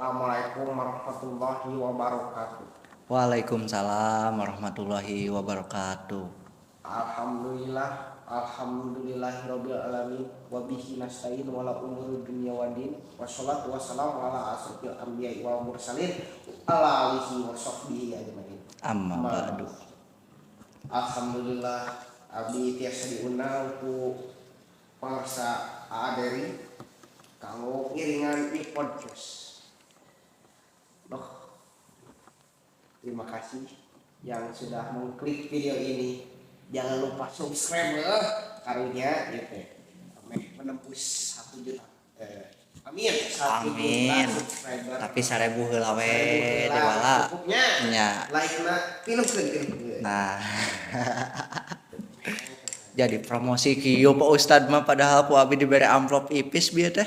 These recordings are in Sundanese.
Assalamualaikum warahmatullahi wabarakatuh. Waalaikumsalam warahmatullahi wabarakatuh. Alhamdulillah, alhamdulillahirabbil alamin, wabihi nasta'in wala umuri dunya waddin. Wassalatu wassalamu ala asrofil anbiya'i wal mursalin ala alihi wa sahbihi ajmain. Amma ba'du. Alhamdulillah, abdi tiasa diundang ku pangersa Aa Deri kanggo ngiringan di podcast. Loh, terima kasih yang sudah mengklik video ini. Jangan lupa subscribe karunya gitu. Ameh menembus 1 juta. Amin. 1 Amin. Juta subscriber. Tapi 1.000 heula we. 1.000 heula, Dewala. cukupnya. Nya. Like na pinuhkeun pinuhkeun. Nah. Jadi promosi kieu Pak Ustad mah, padahal ku abi dibere amplop ipis bieu teh.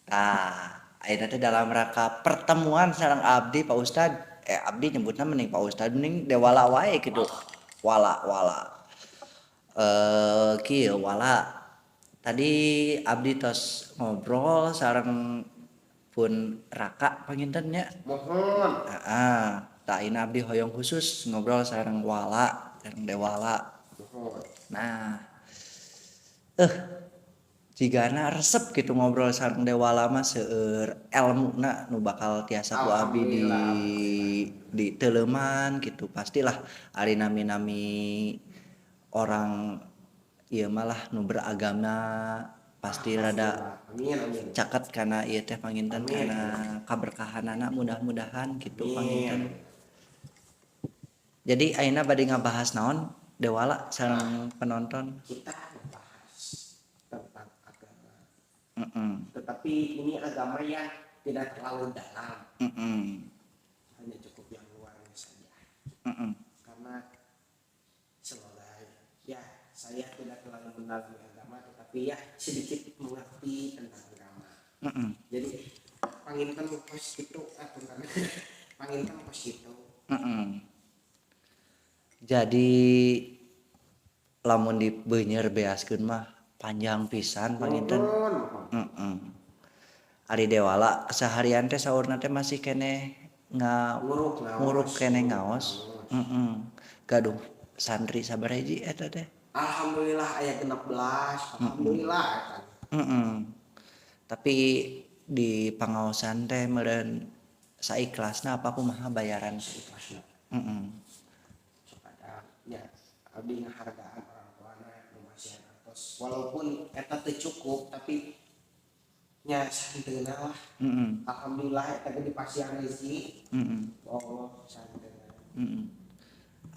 Tah, ayeuna teh dalam rangka pertemuan sareng abdi Pak Ustad, eh, abdi nyebutna mending Pak Ustad, mending Dewala wae gitu. Wala wala. Eh, kieu, Wala. Tadi abdi tos ngobrol sareng pun Raka panginten nya. Mohon. Heeh. Tah, ayeuna abdi hoyong khusus ngobrol sareng Wala, sareng Dewala. Mohon. Nah, jigana resep gitu ngobrol sareng Dewala mah, seueur elmuna nu bakal tiasa ku abdi di Alhamdulillah. Diteuleuman gitu. Pastilah ari nami-nami orang ieu malah nu beragama pasti rada Amin, amin. Caket kana ieu teh panginten. Amin. Kana kaberkahanana mudah-mudahan gitu. Amin. Panginten, jadi ayeuna bade ngabahas naon, Dewala, sareng penonton? Kita membahas tentang agama. Tetapi ini agama yang tidak terlalu dalam, hanya cukup yang luarnya saja. Karena sebagai ya saya tidak terlalu mendalami agama, tetapi ya sedikit mengerti tentang agama. Jadi panginten kos itu, ah, tentang panginten kos itu. Jadi lamun dibeunyer beaskeun mah panjang pisan panginten. Mohon, mohon. Ari Dewala keseharian teh saurna teh masih keneh nga nguruk ngaos. Nguruk keneh ngaos. Heeh. Gaduh santri sabaraha hiji eta teh? Alhamdulillah aya 16, alhamdulillah eta. Heeh. Tapi di pangaosan teh meureun saikhlasna apa kumaha bayaran? Seikhlasna. Kepada ya abdi ngahargaan orang tuana nu masihan artos, walaupun eta teu cukup, tapi nya santeuna lah. Alhamdulillah eta ge dipasihan rezeki. Allah santeuna.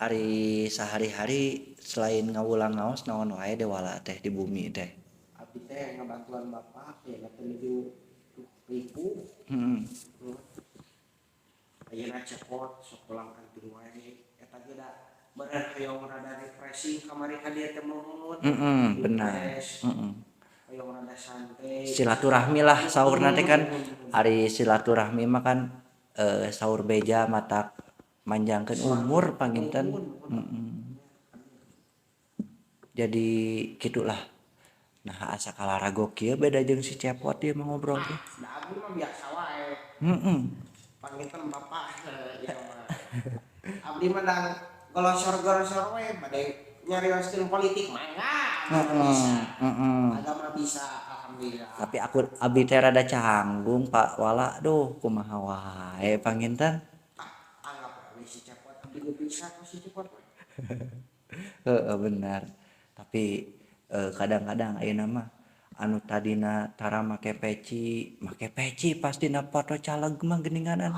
Ari sehari-hari selain ngawulang ngaos naon wae Dewala teh di bumi teh? Abdi teh ngabantuan bapak ya teh nuju ribu. Ayeuna cepot sok pulang kanting wae, eta ge da meureun hoyong rada refreshing, kamari ka dieu teh muhun. Heeh, benar. Refresh. Hoyong rada santai. Silaturahmi lah saurna teh kan. Ari silaturahmi mah kan saur beja matak manjangkeun umur panginten. Heeh. Jadi gitulah. Nah, asa kalarago kieu beda jeung si Cepot ieu mah ngobrol teh. Da abdi mah biasa wae. Panginten bapak ya mah. Abdi mah dang golosor-golosor we, bade nyarioskeun politik mangga. Bisa. Agama bisa, alhamdulillah. Tapi aku abdi teh rada canggung, Pak Wala, duh, kumaha wae panginten. Ah, anggap we si Cepot, abdi ge bisa ku si Cepot. Heeh, benar. Tapi kadang-kadang ayeuna mah anu tadina tara make peci, make peci pas dina foto caleg mah geuninganan.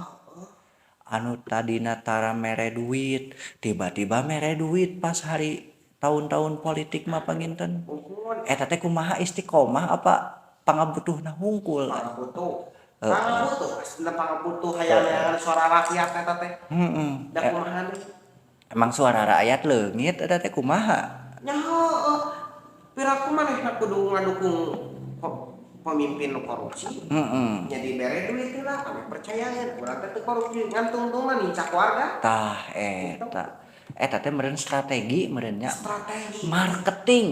Anu tadina tara mere duit, tiba-tiba mere duit pas hari tahun-tahun politik mah panginten. Muhun. Eta teh kumaha, istiqomah apa pangabutuhna hungkul? Pangabutuh. Pangabutuh, asli pangabutuh, hayang suara rakyat eta teh. Heeh. Da kumaha deui? Emang suara rakyat leungit eta teh kumaha? Nya heueuh. Piraku manehna kudu ngadukung pemimpin nu korupsi. Nya dibere duit lah, kami percayaeun urang teh teu korupsi, ngan tungtung mah nincak warga. Tah eta. Eta teh meureun strategi meureun nya. Strategi. Marketing.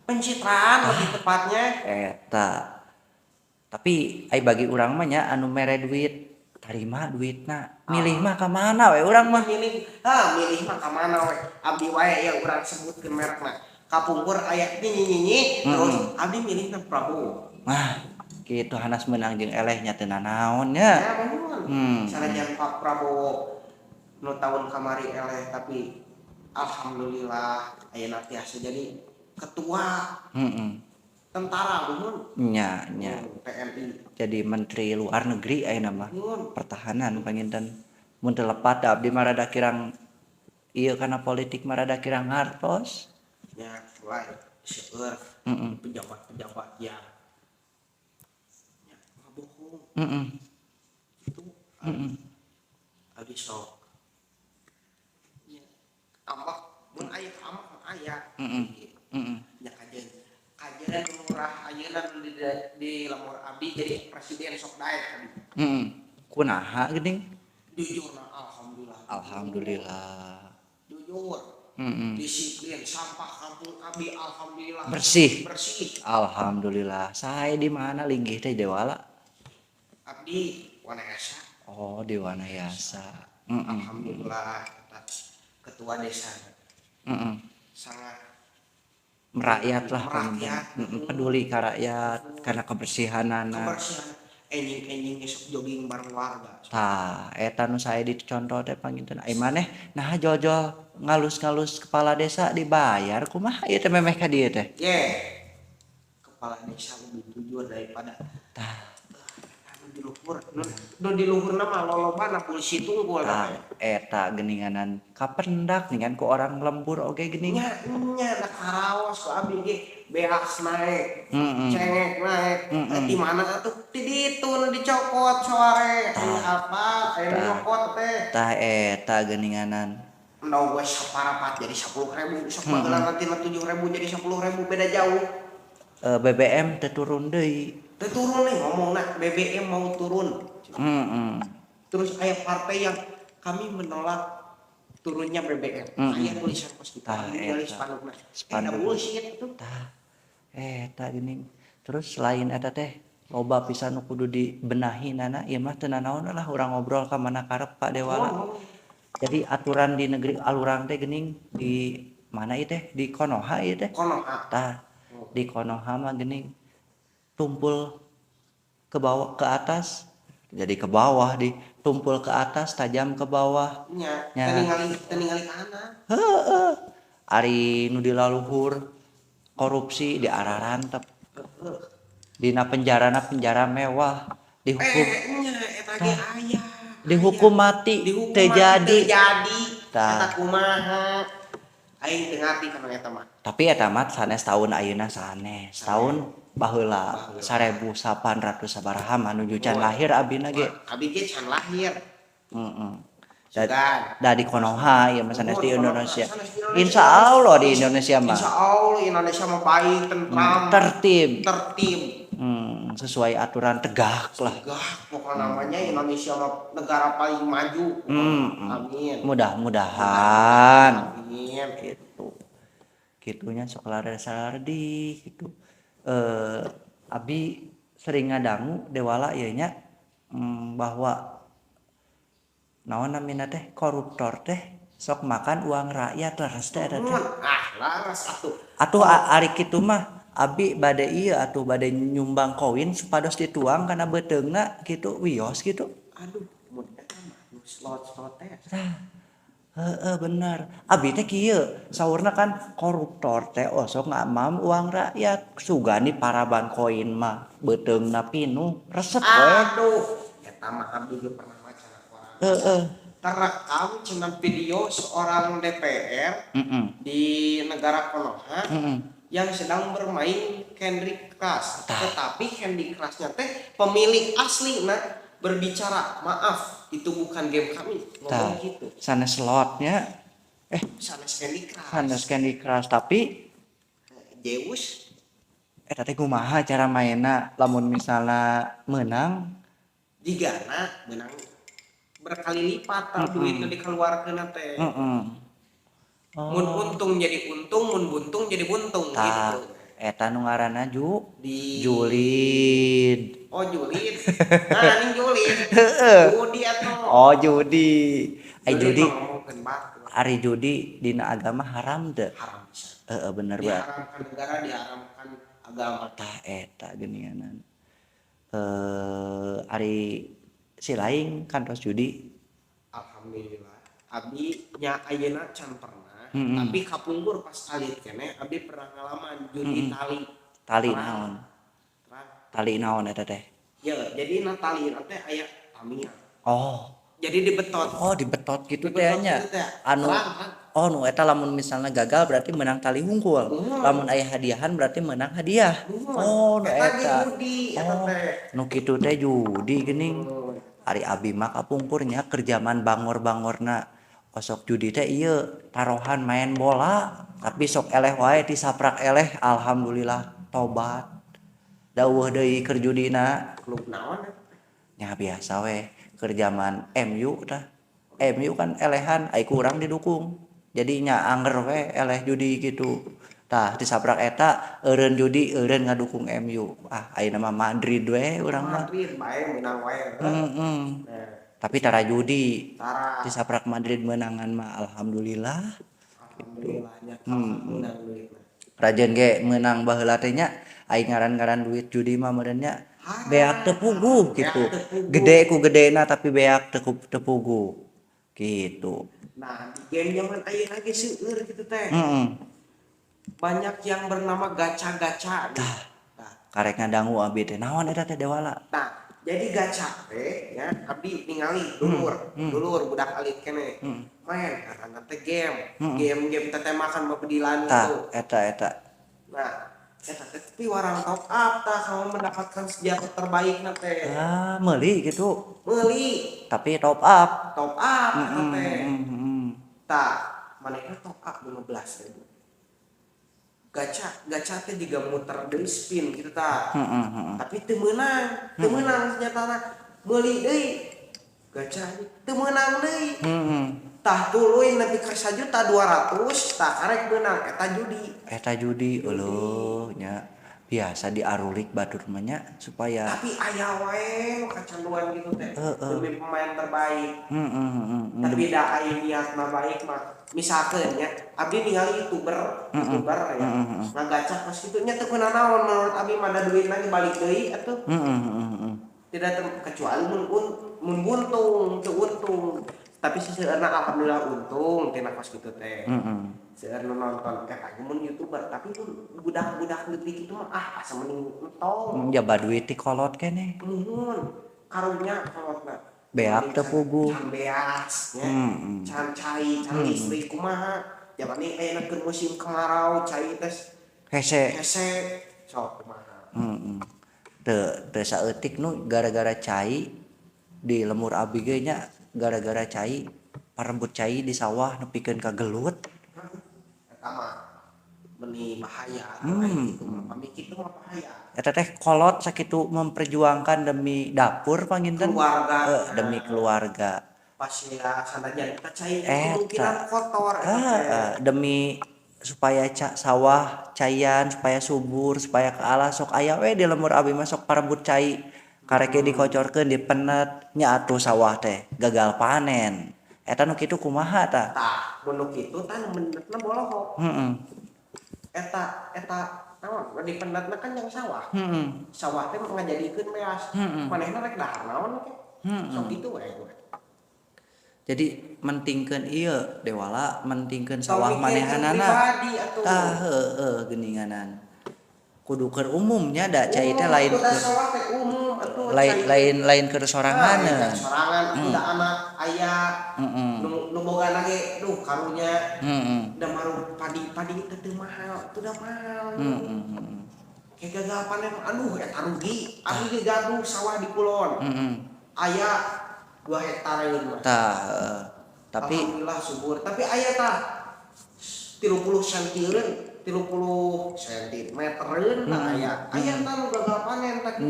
Pencitraan lebih tepatnya. Eta. Tapi ai bagi urang mah nya anu mere duit tarima duitna, milih mah ka mana we urang mah. Milih, ha milih mah ka mana we. Abdi wae ya urang sebutkeun merekna. Kapungkur aya nyinyi-nyinyi terus abdi milihna Prabowo. Wah, kitu hanas meunang jeung eleh nya teu nanaon nya. Ya muhun. Sanajan Pak Prabowo nu tahun kamari eleh tapi alhamdulillah ayeuna tiasa jadi ketua tentara muhun. Nya nya. TNI. Jadi menteri luar negeri ayeuna mah. Pertahanan panginten mun teu lepat abdi mah rada kirang ieu kana politik mah rada kirang ngartos. Nya lain seueur pejabat-pejabat yang ngabohong. Itu abdi sok nya ambek mun aya ambek mah aya. Nya kajeun lurah ayeuna di lembur abdi jadi presiden sok daek abdi. Kunaha geuning? Jujurna alhamdulillah. Alhamdulillah. Jujur. Disiplin, sampah kampung abdi alhamdulillah bersih. Bersih. Alhamdulillah. Saya di mana linggih teh Dewala? Abdi Wanayasa. Oh, di Wanayasa. Alhamdulillah ketua desa. Sangat merakyat lah, peduli ka rakyat karena kebersihanana. Kebersihan. Enjing-enjing esok jogging bareng warga. Tah, eta nu saya dicontoh teh panginten. Ai maneh nah jol-jol ngalus-ngalus kepala desa dibayar kumaha ieu teh memeh ka dieu teh? Ye. Kepala desa lebih jujur daripada tah anu di luhur. Nu di luhurna mah lolobana polisi tunggul. Tah, eta geuninganan kapendak ningan ku orang lembur oge geuning. Nya nya da karaos ku abdi ge beas naik, cengek naik, di mana atuh di ditu nu dicokot sore, apa aya nu nyokot teh. Tah eta geuninganan. Endog we saparapat jadi 10.000, sok baheula tina 7.000 jadi 10.000 beda jauh. BBM teu turun deui. Teu turun nih ngomongna BBM mau turun. Terus aya partai yang kami menolak turunnya BBM. Aya tulisan kos kitu, aya spandukna. Eta bullshit atuh. Tah eta geuning. Terus lain eta teh loba pisan nu kudu dibenahi nana ieu mah teu nanaon lah urang ngobrol ka mana karep Pak Dewala. Jadi aturan di negeri alurang teh geuning di mana ieu teh di Konoha ieu teh. Konoha. Tah di Konoha mah geuning tumpul ke bawah ke atas jadi ke bawah di tumpul ke atas tajam ke bawah. Nya, teu ningali ka anak. Heeh. Ari nu di laluhur korupsi di ararantep. Dina penjarana penjara mewah dihukum. Nya eta ge aya. Dihukum mati teu jadi. Eta kumaha? Aing teu ngarti kana eta mah. Tapi eta mah sanes taun ayeuna sanes. Taun baheula 1800 sabaraha manuju can lahir abina ge. Abi ge can lahir. Da di Konoha ya mah sanes di Indonesia. Insya Allah di Indonesia mah. Insya Allah Indonesia mah baik, tentram, tertib. Tertib. Sesuai aturan tegak lah. Tegak pokoknya namanya Indonesia mah negara paling maju. Amin. Mudah-mudahan. Amin. Gitu. Gitunya sok lardi gitu. Abi sering ngadangu Dewala ieu nya bahwa naon namina teh koruptor teh sok makan uang rakyat leres teh eta teh. Ah, laras atuh. Atuh ari kitu mah abi bade ieu atuh bade nyumbang koin supados dituang kana beuteungna kitu wios kitu. Aduh, mun eta mah nu slot-slot teh. Tah. Heeh bener. Abi teh kieu saurna kan koruptor teh osok ngamam uang rakyat sugani paraban koin mah beuteungna pinuh resep we. Aduh, eta mah abdi ge pernah maca koran. Heeh. Terekam cenah video seorang DPR di negara Konoha yang sedang bermain Candy Crush. Tetapi Candy Crush-nya teh pemilik asli nah berbicara, maaf itu bukan game kami, ngomong gitu. Sanes slotnya sanes Candy Crush. Sanes Candy Crush tapi Zeus eta teh kumaha cara mainna lamun misalna menang jigana menang berkali lipat duit nu dikeluarkeun teh. Mun untung jadi untung, mun buntung jadi buntung gitu. Eta nu ngaranna julid. Oh julid. Nah, ini julid. Judi atuh. Oh judi. Ai judi. Ari judi dina agama haram teu? Haram pisan. Heeh bener banget. Diharamkan negara, diharamkan agama. Tah eta geuninganan. Ari si laing kantos judi. Alhamdulillah. Abdi nya ayeuna can pernah, tapi kapungkur pas alit keneh abdi pernah ngalaman judi tali. Tali naon? Tali naon eta teh? Ya, jadi na tali teh aya Tamiya. Oh. Jadi dibetot. Oh, dibetot gitu teh nya. Anu oh nu eta lamun misalnya gagal berarti menang tali hungkul. Lamun aya hadiahan berarti menang hadiah. Oh, nu eta. Oh, nu kitu teh judi geuning. Ari abi mah kapungkurnya keur jaman bangor-bangorna osok judi teh ieu tarohan main bola tapi sok eleh wae disaprak eleh alhamdulillah tobat. Da eueuh deui keur judina. Klub naon eta? Nya biasa we keur jaman MU tah. MU kan elehan ai ku urang didukung. Jadi nya anger we eleh judi gitu. Tah disaprak eta eureun judi eureun ngadukung MU. Ah ayeuna mah Madrid we urang mah. Madrid bae meunang wae. Heeh. Nah. Tapi tara judi. Tara. Disaprak Madrid meunangan mah alhamdulillah. Alhamdulillah nya meunang duitna. Rajen ge meunang baheula teh nya ai ngaran-ngaran duit judi mah meureun nya beak teu puguh gitu. Gede ku gedena tapi beak teu puguh. Gitu. Nah, di game zaman ayeuna ge seueur kitu teh. Banyak yang bernama gacha-gacha. Tah. Karek ngadangu abdi teh naon eta teh Dewala? Tah, jadi gacha teh nya abdi ningali dulur, dulur budak alit keneh. Main karena teh game, game-game teh temakan bebedilan gitu. Tah, eta eta. Nah, eta teh tapi warang top up tah kamu mendapatkan senjata terbaik na teh. Ah, meuli gitu. Meuli. Tapi top up. Top up eta teh. Tah, manehna top up 15.000. Gacha, gacha teh juga muter deui spin gitu tah. Tapi teu meunang senjatana. Meuli deui. Gacha teu meunang deui. Tah tuluy nepi ka 1.200.000 tah karek meunang eta judi. Eta judi eueuh nya. Biasa diarulik batur mah nya supaya tapi aya wae nu kacanduan gitu teh. Demi pemain terbaik. Tapi da aya niatna baik mah. Misalkan nya abdi ningali YouTuber, YouTuber ya. Ngagaca pas kitu nya teu kunaon menurut abdi mah da duitna ge balik deui atuh. Tidak kecuali mun buntung, teu untung. Tapi seseueurna alhamdulillah untung tina kos kitu teh. Seueurna nonton eta ge mun YouTuber, tapi mun budak-budak leutik itu mah ah asa mending entong. Jaba duit ti kolot keneh. Nuhun, karunya kolotna. Beak teu puguh. Can beas nya. Can cai, can listrik kumaha. Jaman ieu ayeuna keur musim kemarau cai teh hese. Hese sok kumaha. Teu saeutik nu gara-gara cai di lemur abi ge nya gara-gara cai parebut cai di sawah nepikeun ka gelut. Eta mah meni bahaya atuh kitu mah pami kitu mah bahaya. Eta teh kolot sakitu memperjuangkan demi dapur panginten keluarga, demi keluarga. Pasea sanajan eta cai kemungkinan kotor eta teh. Demi supaya sawah caian supaya subur supaya keala sok aya we di lemur abi mah sok parebut cai kareke dikocorkeun dipenet nya atuh sawah teh gagal panen. Eta nu kitu kumaha tah? Tah, mun nu kitu tah nu mendetna bolohok. Eta eta naon dipendetna kan yang sawah. Sawah teh ngajadikeun beas. Manehna rek dahar naon ke? Sok kitu we. Jadi mentingkeun ieu Dewala mentingkeun sawah manehanana. Tah heueuh geuninganan. Kudu keur umumnya da cai teh lain keur sawah teh umum atuh lain keur sorangan. Sorangan atuh anak aya nu bogana ge duh karunya. Da maru padi-padi teh teu mahal, atuh da mahal. Kayak gagal panen aduh eta rugi. Abdi ge gaduh sawah di kulon. Aya 2 hektar ieu mah. Tah, tapi alhamdulillah subur. Tapi aya tah 30 sentieureun, 30 sentimetereun tah aya. Aya tah nu gagal panen tah kitu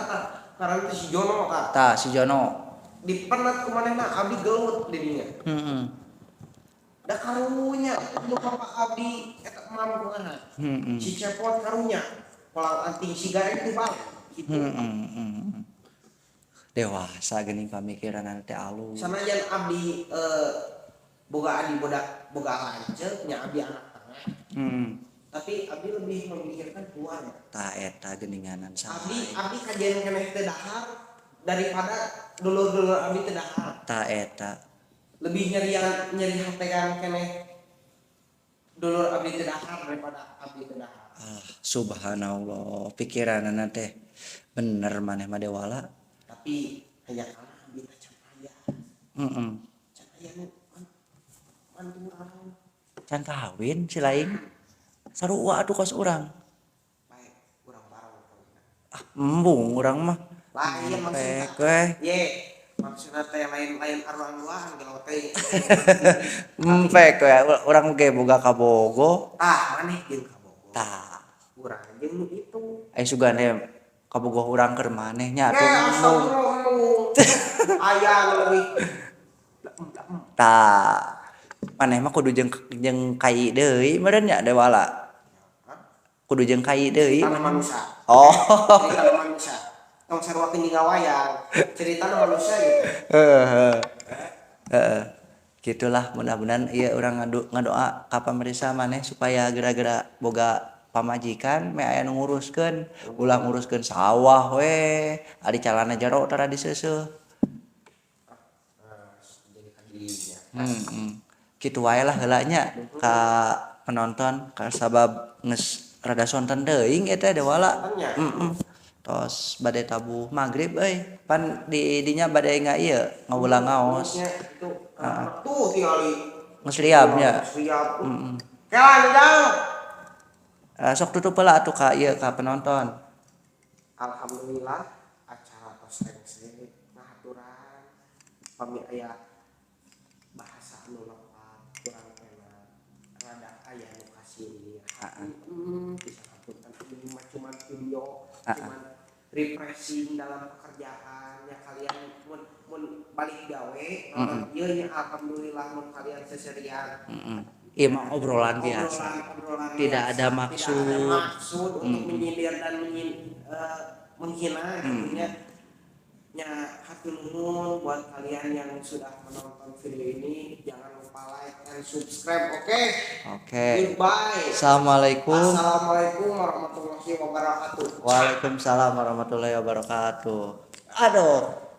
tah. Ngaran teh si Jono tah. Tah si Jono. Dipenet ku manehna abdi gelut di dinya. Heeh. Da karunya nu bapak abdi eta Mam kumaha? Heeh. Si Cepot karunya polang anting sigaret di balik gitu. Heeh. Dewasa geuning pamikiran teh alus. Sanajan abdi boga adi bodak boga lanceuk nya, abdi anak tengah. Tapi abdi lebih memikirkan keluarga. Tah, eta geuninganan Abdi sae. Abdi kajian keneh teu dahar daripada dulur-dulur abdi teu dahar. Tah, eta. Lebih nyeri nyeri hatean keneh dulur abdi teu dahar daripada abdi teu dahar. Ah, subhanallah, pikiranana teh bener maneh mah, Dewala. Tapi hanya kalah abdi teh can aya. Can aya nu mantuan. Can kawin si lain. Sarua atuh kos urang. Baik, urang bareng kawin. Ah, embung urang mah. Lain maksudna. Pek we. Ye, maksudna teh lain-lain arwah-arwahan kalau teh. Empek we, urang ge boga kabogoh. Tah, maneh jeung kabogoh. Tah. Urang jeung nu itu. Ai sugan teh kabogoh urang keur maneh nya atuh Eh, embung. Astagfirullah. Aya nu leuwih. Tah. Maneh mah kudu jeung jeung kai deui meureun nya, Dewala. Kudu jeung kai deui. Cerita manusia. Oh. Cerita manusia. Tong sarua jeung wayang. Cerita manusia gitu. Heeh. Heeh. Gitulah, mudah-mudahan ieu urang ngadoa ka pamirsa maneh supaya geura-geura boga pamajikan, meh aya nu nguruskeun, ulah nguruskeun sawah we, ari calana jero tara diseuseuh. Nah, jadi kadinya. Kitu wae lah heula nya ka penonton, ka sabab geus rada sonten teuing eta, Dewala. Nya. Heeh. Tos bade tabuh magrib euy. Pan di dinya bade nga ieu ngawulang ngaos. Nya itu anak tuh tingali. Geus riab nya. Siap. Kela jang. Eh, sok tutup heula atuh ka ieu ka penonton. Alhamdulillah acara tos rengse, ngahaturan pami aya bahasa anu lepat kurang enak, rada aya nu kasindir. Bisa hapunten, ini mah cuman video, cuman refreshing dalam pekerjaan ya. Kalian mun mun balik gawe nonton ieu nya, alhamdulillah mun kalian seserian. Heeh. Ieu mah obrolan biasa. Obrolan, obrolan Tidak biasa. Ada maksud. Tidak ada maksud untuk menyindir dan menghina gitu nya. Nya, hatur nuhun buat kalian yang sudah menonton video ini. Jangan lupa like and subscribe, oke? Oke. Goodbye. Assalamualaikum. Assalamualaikum warahmatullahi wabarakatuh. Waalaikumsalam warahmatullahi wabarakatuh. Aduh.